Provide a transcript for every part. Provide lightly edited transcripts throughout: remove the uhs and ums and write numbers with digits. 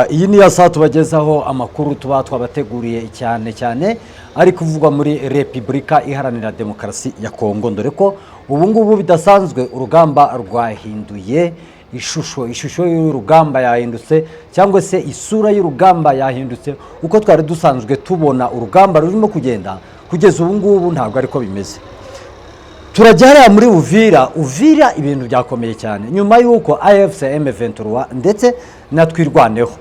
Iyi ni ya saa tubagezaho amakuru tuba twabateguriye, cyane cyane ari kuvugwa muri Repubulika Iharanira Demokarasi ya Kongo, dore ko ubu ngubu bidasanzwe urugamba rwahinduye ishusho. Ishusho y'urugamba yahindutse, cyangwa se isura y'urugamba yahindutse. Uko twari dusanzwe tubona urugamba rurimo kugenda kugeza ubu ngubu ntabwo ariko bimeze. Turajya hariya muri Uvira. Uvira ibintu byakomeye cyane nyuma y'uko AFC M23 ndetse na Twirwaneho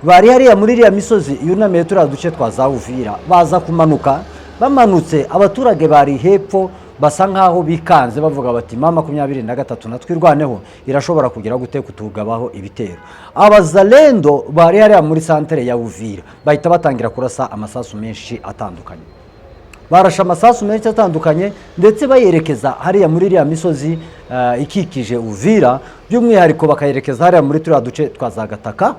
bari hariya muri iriya misozi yunamiye turiya duce twa za Uvira, baza kumanuka. Bamanutse, abaturage bari hepfo basa nkaho bikanze, bavuga bati: "M23 na Twirwaneho irashobora kugira gute kutugabaho ibitero?" Abazalendo bari hariya muri santere ya Uvira bahita batangira kurasa amasasu menshi atandukanye. Barashe amasasu menshi atandukanye, ndetse bayerekeza hariya muri iriya misozi ikikije Uvira, by'umwihariko bakayerekeza hariya muri turiya duce twa za Gataka.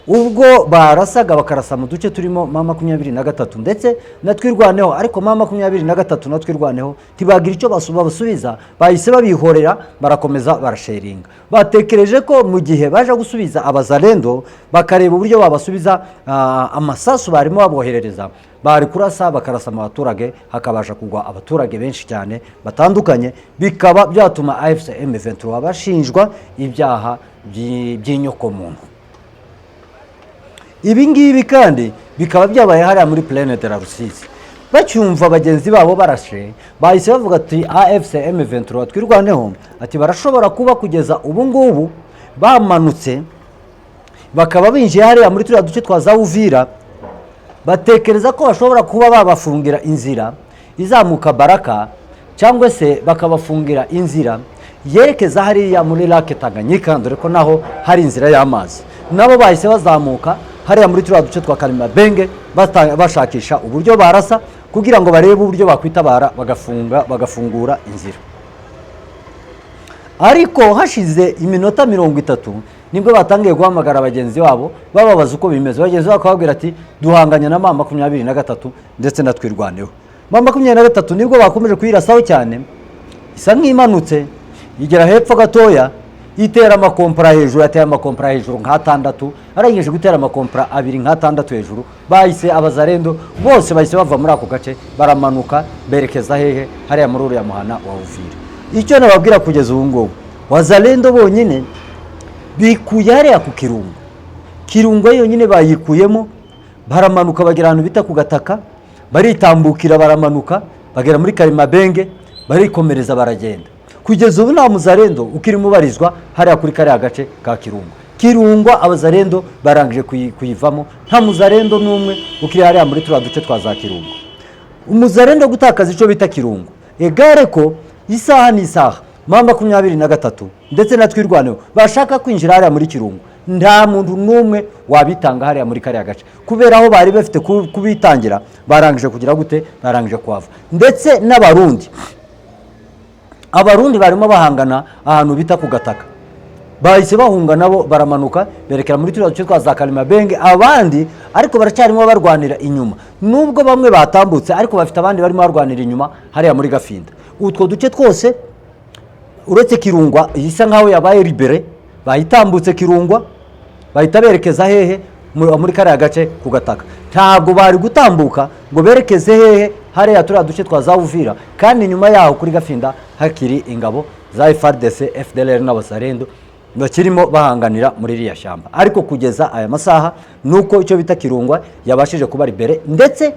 Ubwo barasaga, bakarasa mu duce turimo M23 ndetse na Twirwaneho, ariko M23 na Twirwaneho ntibagira icyo babasubiza. Bahise babihorera, barakomeza barasheringa. Batekereje ko mu gihe baje gusubiza abazalendo, bakareba uburyo babasubiza amasasu barimo baboherereza, bari kurasa, bakarasa mu baturage, hakabasha kugwa abaturage benshi cyane batandukanye, bikaba byatuma AFC M23 bashinjwa ibyaha by'inyokomuntu. Ibi ngibi kandi bikaba byabaye hariya muri Plaine de la Rusizi. Bacyumva bagenzi babo barashe, bahise bavuga ati: "AFC M23, Twirwaneho," ati, "barashobora kuba kugeza ubu ngubu bamanutse, bakaba binjiye hariya muri turiya duce twa za Uvira." Batekereza ko bashobora kuba babafungira inzira izamuka Baraka, cyangwa se bakabafungira inzira yerekeza hariya muri Lake Tanganyika, dore ko naho hari inzira y'amazi. Nabo bahise bazamuka hariya muri turiya duce twa Karimabenge, bashakisha uburyo barasa kugira ngo barebe uburyo bakwitabara, bagafunga, bagafungura inzira. Ariko hashize iminota 30 nibwo batangiye guhamagara bagenzi babo, bababaza uko bimeze. Bagenzi babo bakababwira ati: "Duhanganye na M23 ndetse na Twirwaneho." M23 nibwo bakomeje kuyirasaho cyane, isa nk'imanutse igera hepfo gatoya, itera amakompara hejuru. Yateye amakompara hejuru nk'atandatu. Arangije gutera amakompara abiri nk'atandatu hejuru, bahise abazarendo bose bahise bava muri ako gace, baramanuka berekeza hehe? Hariya muri uriya muhana wa Uvira. Icyo nababwira kugeza ubu ngubu, wazalendo bonyine bikuye hariya ku Kirungo. Kirungo yonyine bayikuyemo, baramanuka bagera ahantu bita ku Gataka, baritambukira, baramanuka bagera muri Karimabenge, barikomereza, baragenda. Kugeza ubu nta muzarendo ukirimo ubarizwa hariya kuri kariya gace ka Kirungo. Kirungo abazarendo barangije kuyivamo, nta muzarendo n'umwe ukiri hariya muri turiya duce twa za Kirungo. Umuzarendo gutakaza icyo bita Kirungo, egare ko isaha n'isaha M23 ndetse na Twirwaneho bashaka kwinjira hariya muri Kirungo, nta muntu n'umwe wabitanga hariya muri kariya gace, kubera aho bari bafite kubitangira barangije kugira gute? Barangije kuhava. Ndetse n'Abarundi, Abarundi barimo bahangana ahantu bita ku Gataka, bahise bahunga nabo, baramanuka berekera muri turiya duce twa za Karimabenge. Abandi ariko baracyarimo barwanira inyuma, nubwo bamwe batambutse, ariko bafite abandi barimo barwanira inyuma hariya muri Gafinda. Utwo duce twose uretse Kirungwa isa nkaho yabaye libérée, bayitambutse Kirungwa, bahita berekeza hehe? Muri kariya gace ku Gataka. Ntabwo bari gutambuka ngo berekeze hehe? Hariya turiya duce twa za Uvira, kandi inyuma yaho kuri Gafinda hakiri ingabo za FARDC, FDLR n'abasarendo bakirimo bahanganira muri iriya shyamba. Ariko kugeza aya masaha nuko icyo bita Kirungwa yabashije kuba libérée, ndetse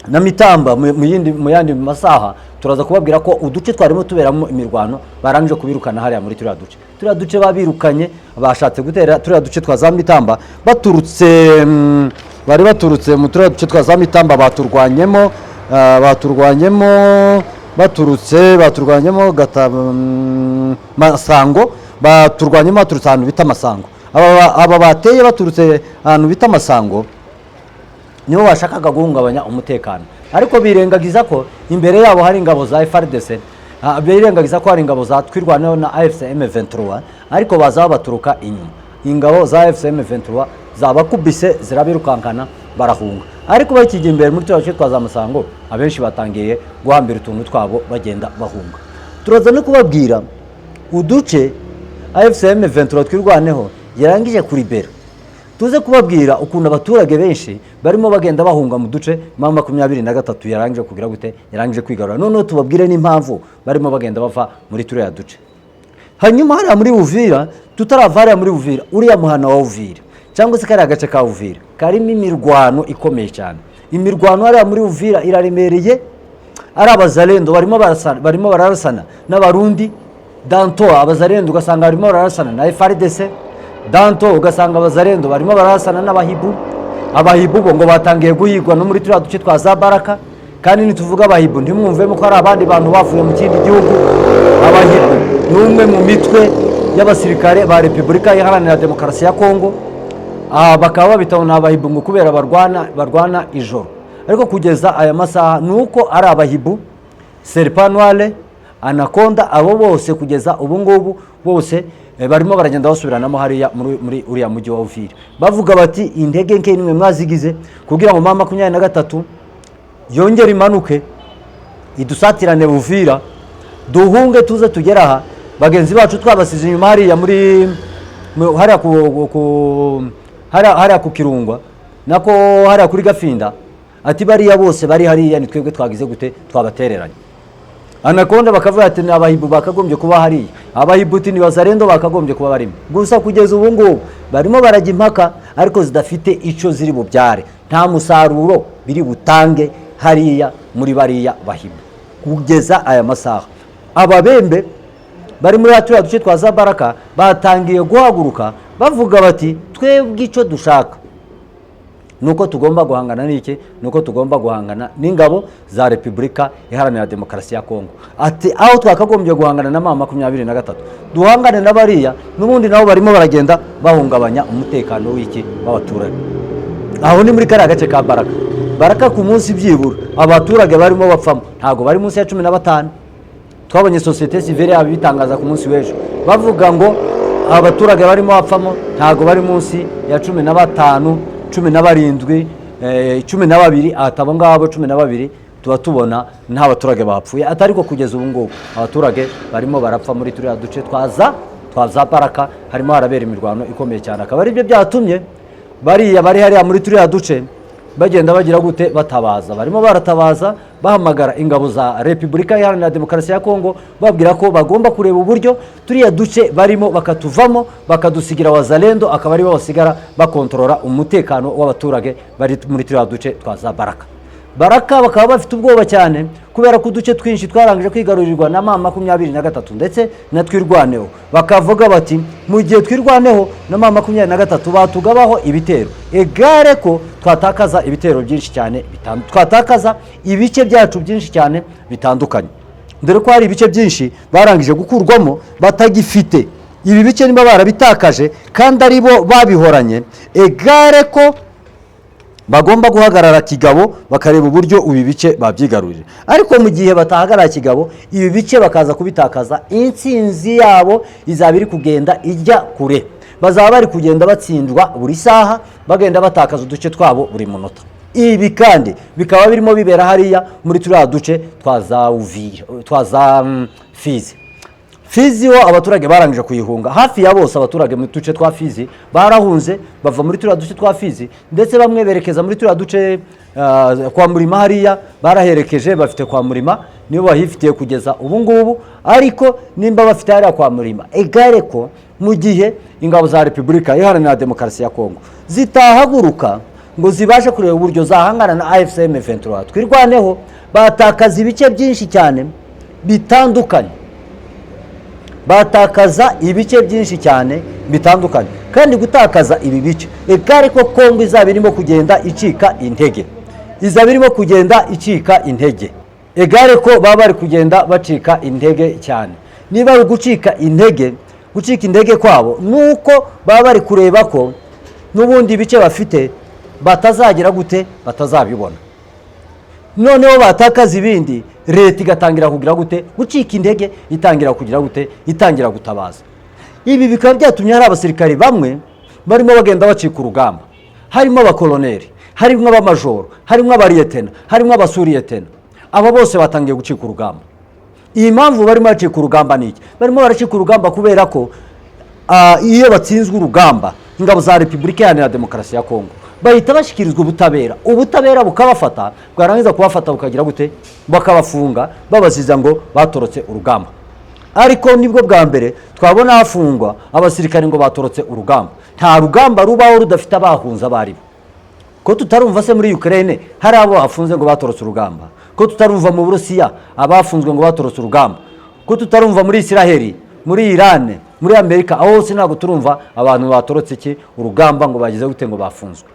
na Mitamba. Mu yandi masaha turaza kubabwira ko uduce twarimo tuberamo imirwano barangije kubirukana hariya muri turiya duce. Turiya duce babirukanye, bashatse gutera turiya duce twa za Mitamba baturutse, bari baturutse mu turiya duce twa za Mitamba, baturwanyemo, baturwanyemo baturutse, baturwanyemo gata Masango, baturwanyemo baturutse ahantu bita Masango. Aba bateye baturutse ahantu bita Masango nibo bashakaga guhungabanya umutekano, ariko birengagiza ko imbere yabo hari ingabo za FARDC, birengagiza ko hari ingabo za Twirwaneho na AFC M23, ariko baza babaturuka inyuma. Ingabo za AFC M23 zabakubise, zirabirukankana, barahunga. Ariko bakijya imbere muri turiya duce twa za Masango, abenshi batangiye guhambira utuntu twabo, bagenda bahunga. Turaza no kubabwira uduce. AFC M23 Twirwaneho yarangije kuribera. Tuze kubabwira ukuntu abaturage benshi barimo bagenda bahunga mu duce M23 yarangije kugira gute, yarangije kwigarura. Noneho tubabwire n'impamvu barimo bagenda bava muri turiya duce. Hanyuma hariya muri Uvira, tutarava hariya muri Uvira, uriya muhana wa Uvira cyangwa se kariya gace ka Uvira karimo imirwano ikomeye cyane. Imirwano hariya muri Uvira iraremereye, ari abazalendo barimo bararasana n'abarundi, tantôt abazalendo ugasanga barimo bararasana na FARDC, tantôt ugasanga abazalendo barimo bararasana n'abahibu. Abahibu bo ngo batangiye guhigwa no muri turiya duce twa za Baraka. Kandi nituvuga abahibu ntimwumvemo ko hari abandi bantu bavuye mu kindi gihugu. Abahibu ni umwe mu mitwe y'abasirikare ba Repubulika Iharanira Demokarasi ya Kongo. Aha bakaba babitaho ni abahibu ngo kubera barwana ijoro. Ariko kugeza aya masaha ni uko ari abahibu, Serpent Noir, Anaconda, abo bose kugeza ubu ngubu bose barimo baragenda basubiranamo hariya muri uriya mujyi wa Uvira, bavuga bati intege nke nimwe mwazigize kugira ngo M23 yongere imanuke idusatirane Uvira, duhunge tuze tugere aha. Bagenzi bacu twabasize inyuma hariya muri hariya ku hariya ku Kirungwa, nako hariya kuri Gafinda. Ati bariya bose bari hariya ni twebwe twagize gute, twabatereranye. Anaconda bakavuga ati ni abahibu bakagombye kuba hariya, abahibuti ni bazarendo bakagombye kuba barimo. Gusa kugeza ubu ngubu barimo barajya impaka ariko zidafite icyo ziri bubyare, nta musaruro biri butange hariya muri bariya bahibu. Kugeza aya masaha ababembe bari muri turiya duce twa za Baraka batangiye guhaguruka bavuga bati twebwe icyo dushaka nuko tugomba guhangana n'iki, nuko tugomba guhangana n'ingabo za Repubulika Iharanira Demokarasi ya Kongo. Ati aho twakagombye guhangana na M23, duhangane na bariya n'ubundi nabo barimo baragenda bahungabanya umutekano w'iki, w'abaturage. Aho ni muri kariya gace ka Baraka. Baraka ku munsi byibura abaturage barimo bapfamo ntabwo bari munsi ya 15. Twabonye société civile yabo bitangaza ku munsi w'ejo bavuga ngo abaturage barimo bapfamo ntabwo bari munsi ya 15, 17, 12. Ati abo ngabo 12 tuba tubona nta baturage bapfuye. Ati ariko kugeza ubu ngubu abaturage barimo barapfa muri turiya duce twa za Baraka, harimo harabera imirwano ikomeye cyane. Akaba aribyo byatumye bariya bari hariya muri turiya duce bagenda bagira gute, batabaza. Barimo baratabaza bahamagara ingabo za Repubulika Iharanira Demokarasi ya Kongo, babwira ko bagomba kureba uburyo turiya duce barimo bakatuvamo, bakadusigira wazalendo, akaba aribo basigara bakontorora umutekano w'abaturage bari muri turiya duce twa za Baraka. Baraka bakaba bafite ubwoba cyane kubera ko uduce twinshi twarangije kwigarurirwa na M23 ndetse na Twirwaneho. Bakavuga bati mu gihe Twirwaneho na M23 batugabaho ibitero, egare ko twatakaza ibitero byinshi cyane, twatakaza ibice byacu byinshi cyane bitandukanye, dore ko hari ibice byinshi barangije gukurwamo batagifite. Ibi bice niba barabitakaje kandi ari bo babihoranye, egare ko bagomba guhagarara kigabo bakareba uburyo ibi bice babyigarurira. Ariko mu gihe batahagarara kigabo, ibi bice bakaza kubitakaza, intsinzi yabo izaba iri kugenda ijya kure. Bazaba bari kugenda batsindwa buri saha, bagenda batakaza uduce twabo buri munota. Ibi kandi bikaba birimo bibera hariya muri turiya duce twa za Uvira, twa za Fizi. Fizi ho abaturage barangije kuyihunga hafi ya bose. Abaturage mu duce twa Fizi barahunze, bava muri turiya duce twa Fizi, ndetse bamwe berekeza muri turiya duce kwa Murima. Hariya baraherekeje, bafite kwa Murima, nibo bahifitiye kugeza ubu ngubu. Ariko nimba bafite hariya kwa Murima, egare ko mu gihe ingabo za Repubulika Iharanira Demokarasi ya Kongo zitahaguruka ngo zibashe kureba uburyo zahangana na AFC M23 Twirwaneho, batakaza ibice byinshi cyane bitandukanye, batakaza ibice byinshi cyane bitandukanye. Kandi gutakaza ibi bice, egare ko Kongo izaba irimo kugenda icika intege, izaba irimo kugenda icika intege. Egare ko baba bari kugenda bacika intege cyane. Niba ari ugucika intege, gucika intege kwabo ni uko baba bari kureba ko n'ubundi ibice bafite batazagira gute, batazabibona. Noneho batakaza ibindi, leta igatangira kugira gute, gucika intege, itangira kugira gute, itangira gutabaza. Ibi bikaba byatumye hari abasirikari bamwe barimo bagenda bacika urugamba, harimo abakoloneli, harimo abamajoro, harimo abariyetena, harimo abasuriyetena. Aba bose batangiye gucika urugamba. Iyi mpamvu barimo bacika urugamba ni iki? Barimo baracika urugamba kubera ko Iyo batsinzwe urugamba, ingabo za Repubulika Iharanira Demokarasi ya Kongo bahita bashyikirizwa ubutabera, ubutabera bukabafata, bwarangiza kubafata bukagira gute? Bakabafunga, babaziza ngo batorotse urugamba. Ariko nibwo bwa mbere twabona hafungwa abasirikare ngo batorotse urugamba. Nta rugamba rubaho rudafite abahunze abo ari bo. Ko tutarumva se muri Ukraine hari abo bafunze ngo batorotse urugamba? Ko tutarumva mu Burusiya abafunzwe ngo batorotse urugamba? Ko tutarumva muri Israheli, muri Iran, muri Amerika, aho hose ntabwo turumva abantu batorotse iki? Urugamba, ngo bagize gute? Ngo bafunzwe.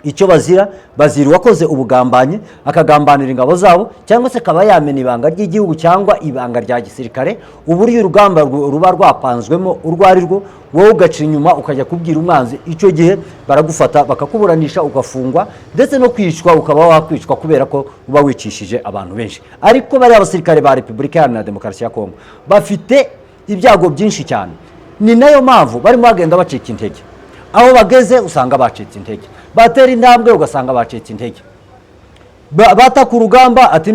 Icyo bazira, bazira uwakoze ubugambanyi, akagambanira ingabo zabo, cyangwa se akaba yamena ibanga ry'igihugu cyangwa ibanga rya gisirikare, uburyo urugamba ruba rwapanzwemo urwo ari rwo, wowe ugaca inyuma ukajya kubwira umwanzi. Icyo gihe baragufata, bakakuburanisha, ugafungwa, ndetse no kwicwa ukaba wakwicwa, kubera ko uba wicishije abantu benshi. Ariko bariya basirikare ba Repubulika Iharanira Demokarasi ya Kongo bafite ibyago byinshi cyane. Ni nayo mpamvu barimo bagenda bacika intege. Aho bageze usanga bacitse intege, batera intambwe ugasanga bacitse intege. Bataka urugamba ati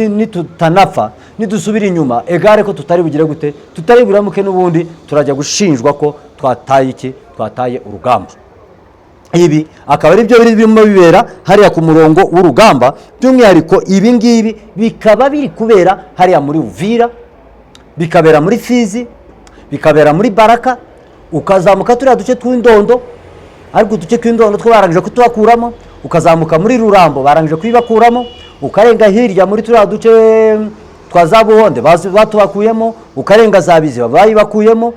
nitutanapfa, nidusubira inyuma, egare ko tutari bugire gute? Tutari buramuke, n'ubundi turajya gushinjwa ko twataye iki? Twataye urugamba. Ibi akaba ari byo birimo bibera hariya ku murongo w'urugamba. By'umwihariko ibi ngibi bikaba biri kubera hariya muri Uvira, bikabera muri Fizi, bikabera muri Baraka, ukazamuka turiya duce tw'Indondo, ariko uduce tw'Indondo two barangije kutubakuramo, ukazamuka muri Rurambo, barangije kubibakuramo, ukarenga hirya muri turiya duce twa za Buhonde, batubakuyemo, ukarenga za Biziba, bayibakuyemo,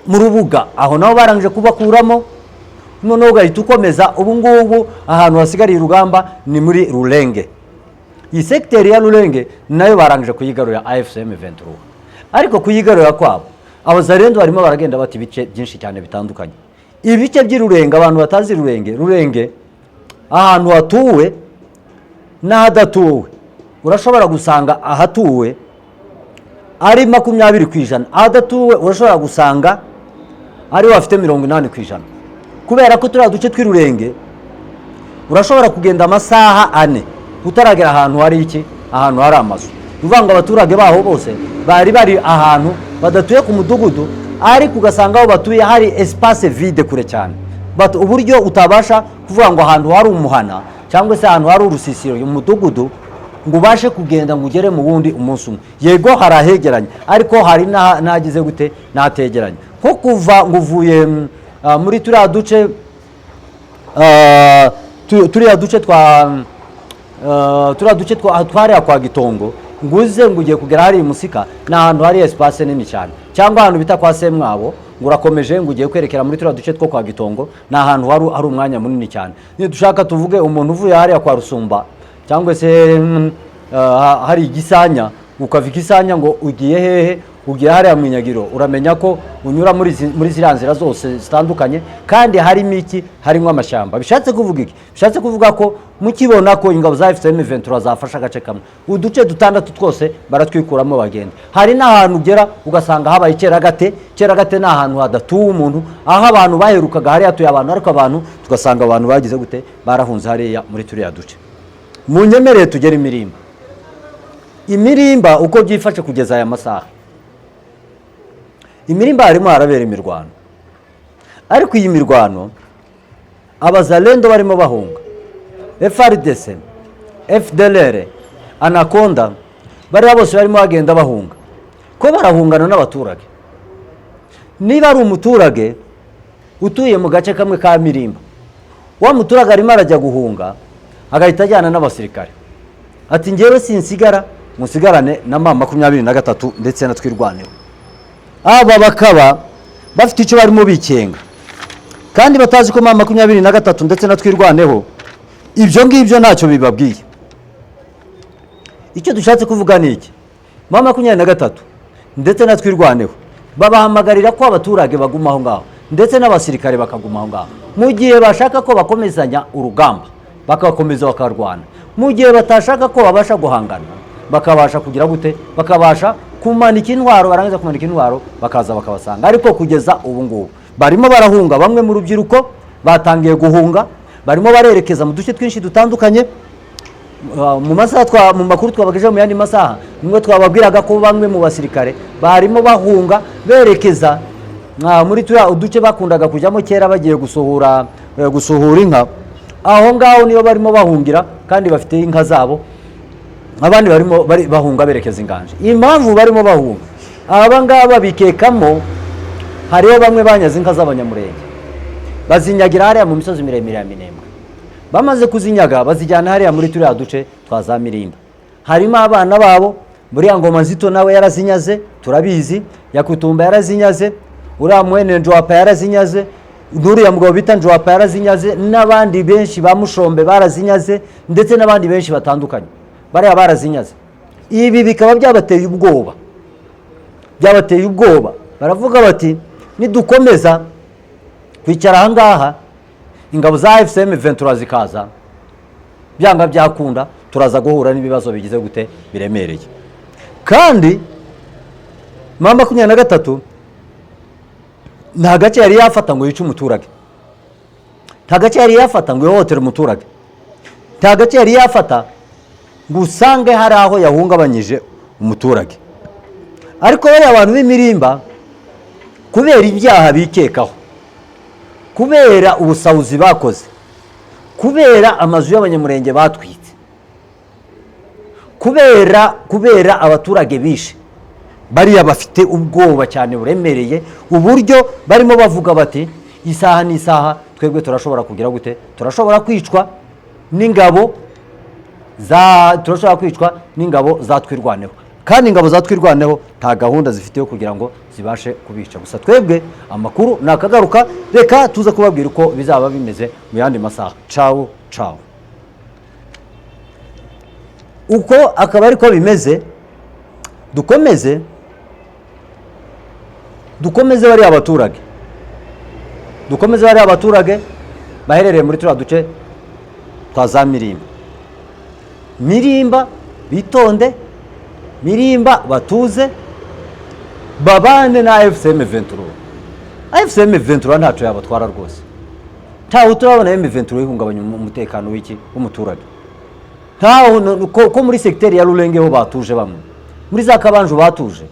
mu Rubuga aho nabo barangije kubakuramo. Noneho ugahita ukomeza. Ubu ngubu ahantu hasigariye urugamba ni muri Rurenge. Iyi segiteri ya Rurenge nayo barangije kuyigarurira AFC M23. Ariko kuyigarurira kwabo, Abazarendo barimo baragenda bata ibice byinshi cyane bitandukanye. Ibice by'i Rurenge, abantu batazi Rurenge, Rurenge ahantu hatuwe n'ahadatuwe, urashobora gusanga ahatuwe ari 20%, ahadatuwe urashobora gusanga ariho bafite 80%, kubera ko turiya duce tw'i Rurenge urashobora kugenda amasaha 4 utaragera ahantu hari iki? Ahantu hari amazu. Ni ukuvuga ngo abaturage baho bose bari bari ahantu badatuye ku mudugudu, ariko ugasanga aho batuye hari espace vide kure cyane. But uburyo utabasha kuvuga ngo ahantu hari umuhana cyangwa se ahantu hari urusisiro, umudugudu, ngo ubashe kugenda ngo ugere mu wundi umunsi umwe. Yego, hari ahegeranye, ariko hari n'ahagize gute? N'ahategeranye. Nko kuva ngo uvuye muri turiya duce turiya duce twa turiya duce twariya kwa Gitongo, ngo uze ngo ugiye kugera hariya i Musika, ni ahantu hari espace nini cyane, cyangwa ahantu bita kwa Semwabo, ngo urakomeje ngo ugiye kwerekera muri turiya duce two kwa Gitongo, ni ahantu hari umwanya munini cyane. Nidushaka tuvuge umuntu uvuye hariya kwa Rusumba cyangwa se hari Igisanya, ukava Igisanya ngo ugiye hehe? Ugiye hariya mu Inyagiro, uramenya ko unyura muri ziriya nzira zose zitandukanye, kandi harimo iki? Harimo amashyamba. Bishatse kuvuga iki? Bishatse kuvuga ko mukibona ko ingabo za AFC M23 zafashe agace kamwe, uduce dutandatu twose baratwikuramo bagenda. Hari n'ahantu ugera ugasanga habaye icyeragate. Cyeragate ni ahantu hadatuwe umuntu, aho abantu baherukaga hari hatuye abantu, ariko abantu tugasanga abantu bagize gute? Barahunze hariya muri turiya duce. Munyemereye tugere Imirimba. Imirimba uko byifashe kugeza aya masaha, Imirimba harimo harabera imirwano, ariko iyi mirwano Abazalendo barimo bahunga, FARDC, FDLR, Anaconda, bariya bose barimo bagenda bahunga, ko barahungana n'abaturage. Niba ari umuturage utuye mu gace kamwe ka Mirimba, wa muturage arimo arajya guhunga, agahita ajyana n'abasirikare, ati ngewe sinsigara, musigarane na M23 ndetse na Twirwaneho. Aba bakaba bafite icyo barimo bikenga, kandi batazi ko M23 ndetse na Twirwaneho ibyo ngibyo ntacyo bibabwiye. Icyo dushatse kuvuga ni iki? M23 ndetse na Twirwaneho babahamagarira ko abaturage baguma aho ngaho, ndetse n'abasirikare bakaguma aho ngaho, mu gihe bashaka ko bakomezanya urugamba, bagakomeza bakarwana, mu gihe batashaka ko babasha guhangana, bakabasha kugira gute? Bakabasha kumanika intwaro, barangiza kumanika intwaro bakaza bakabasanga. Ariko kugeza ubu ngubu barimo barahunga. Bamwe mu rubyiruko batangiye guhunga, barimo barerekeza mu duce twinshi dutandukanye. Mu masaha mu makuru twabagejeho mu yandi masaha, nibwo twababwiraga ko bamwe mu basirikare barimo bahunga berekeza muri turiya uduce bakundaga kujyamo kera bagiye gusuhura inka. Aho ngaho niyo barimo bahungira kandi bafite inka zabo. Abandi barimo bahunga berekeza Inganje. Impamvu barimo bahunga, aba ngaba bikekamo hariho bamwe banyaze inka z'Abanyamurenge, bazinyagira hariya mu misozi miremire ya Minembwe. Bamaze kuzinyaga, bazijyana hariya muri turiya duce twa za Mirimba. Harimo abana babo. Buriya Ngoma Nzito nawe yarazinyaze, turabizi. Yakutumba yarazinyaze, uriya mwene Njwapa yarazinyaze, n'uriya mugabo bita Njwapa yarazinyaze, n'abandi benshi ba Mushombe barazinyaze, ndetse n'abandi benshi batandukanye bariya barazinyaze. Ibi bikaba byabateye ubwoba, byabateye ubwoba. Baravuga bati: "Nidukomeza kwicara ahangaha, ingabo za AFC M23 zikaza, byanga byakunda turaza guhura n'ibibazo bigize gute, biremereye." Kandi M23 nta gace yari yafata ngo yice umuturage, nta gace yari yafata ngo ihohotere umuturage, nta gace yari yafata ngo usange hari aho yahungabanyije umuturage. Ariko bariya abantu b'Imirimba, kubera ibyaha bikekaho, kubera ubusahuzi bakoze, kubera amazu y'Abanyamurenge batwitse, kubera abaturage bishe, bariya bafite ubwoba cyane buremereye, uburyo barimo bavuga bati: "Isaha n'isaha twebwe turashobora kugira gute? Turashobora kwicwa n'ingabo za, turashobora kwicwa n'ingabo za Twirwaneho." Kandi ingabo za Twirwaneho nta gahunda zifite yo kugira ngo zibashe kubica. Gusa twebwe amakuru nakagaruka, reka tuze kubabwira uko bizaba bimeze mu yandi masaha. Cawu cawu. Uko akaba ariko bimeze. Dukomeze bariya baturage, dukomeze bariya abaturage baherereye muri turiya duce twa za Mirimba. Mirimba bitonde, Mirimba batuze, babane na AFC M23. AFC M23 ntacyo yabatwara rwose. Ntawe turabona M23 ihungabanya umutekano w'iki, w'umuturage. Ntaho ko muri segiteri ya Rurenge ho batuje, bamwe muri za Kabanju batuje,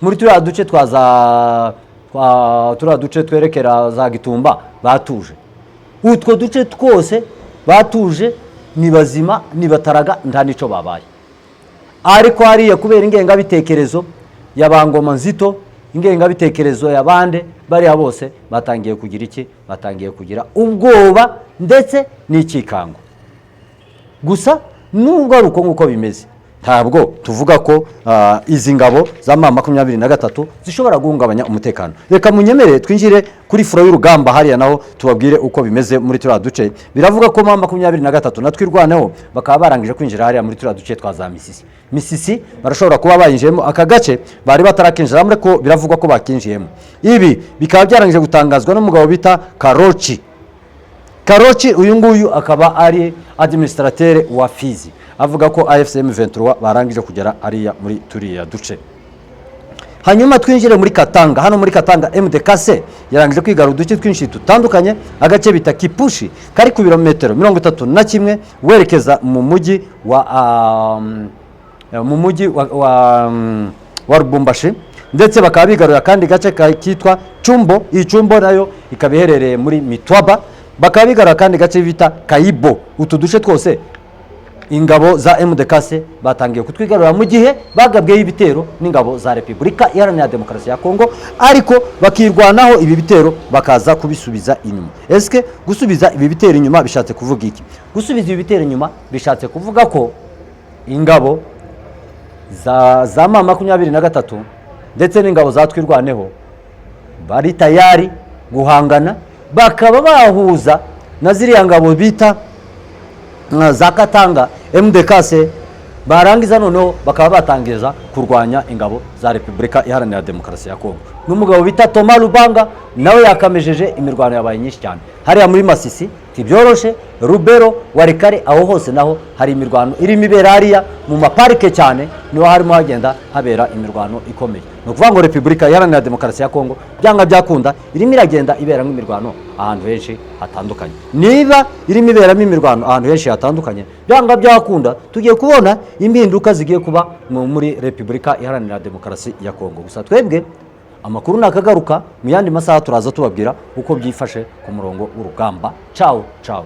muri turiya duce twa za twa turiya duce twerekera za Gitumba batuje, utwo duce twose batuje, ni bazima, ni bataraga, nta n'icyo babaye. Ariko hariya, kubera ingengabitekerezo ya ba Ngoma Nzito, ingengabitekerezo ya bande, bariya bose batangiye kugira iki? Batangiye kugira ubwoba ndetse n'ikikango. Gusa nubwo ari uko nguko bimeze, ntabwo tuvuga ko izi ngabo za M23 zishobora guhungabanya umutekano. Reka munyemere twinjire kuri front y'urugamba hariya, naho tubabwire uko bimeze muri turiya duce. Biravuga ko M23 na Twirwaneho bakaba barangije kwinjira hariya muri turiya duce twa za Misisi. Misisi barashobora kuba bayinjiyemo. Aka gace bari batarakinjiramo, ariko biravugwa ko bakinjiyemo. Ibi bikaba byarangije gutangazwa n'umugabo bita Karoci. Karoci uyu nguyu akaba ari administrateur wa Fizi, avuga ko AFC M23 barangije kugera ariya muri turiya duce. Hanyuma twinjire muri Katanga. Hano muri Katanga, MDKC yarangije kwigarura uduce twinshi dutandukanye. Agace bita Kipushi kari ku birometero 31 werekeza mu mujyi wa Lubumbashi, ndetse bakaba bigarurira akandi gace kitwa Cumbo. Iyi Cumbo nayo ikaba iherereye muri Mitwaba. Bakaba bigarura akandi gace bita Kayibo. Utu duce twose ingabo za MDKC batangiye kutwigarurira, mu gihe bagabweho ibitero n'ingabo za Repubulika Iharanira Demokarasi ya Kongo, ariko bakirwanaho, ibi bitero bakaza kubisubiza inyuma. Eske gusubiza ibi bitero inyuma bishatse kuvuga iki? Gusubiza ibi bitero inyuma bishatse kuvuga ko ingabo za M23 ndetse n'ingabo za Twirwaneho bari tayari guhangana, bakaba bahuza na ziriya ngabo bita nka za Katanga MDKC, barangiza noneho bakaba batangiza kurwanya ingabo za Repubulika Iharanira Demokarasi ya Kongo. N'umugabo bita Thomas Lubanga nawe yakamejeje. Imirwano yabaye nyinshi cyane hariya muri Masisi, ntibyoroshe. Rubero, Walikale, aho hose naho hari imirwano irimo ibera hariya mu maparike cyane, niho harimo hagenda habera imirwano ikomeye. Ni ukuvuga ngo Repubulika Iharanira Demokarasi ya Kongo byanga byakunda irimo iragenda iberamo imirwano ahantu henshi hatandukanye. Niba irimo iberamo imirwano ahantu henshi hatandukanye, byanga byakunda tugiye kubona impinduka zigiye kuba muri Repubulika Iharanira Demokarasi ya Kongo. Gusa twebwe amakuru nakagaruka mu yandi masaha, turaza tubabwira uko byifashe ku murongo w'urugamba. Ciao ciao.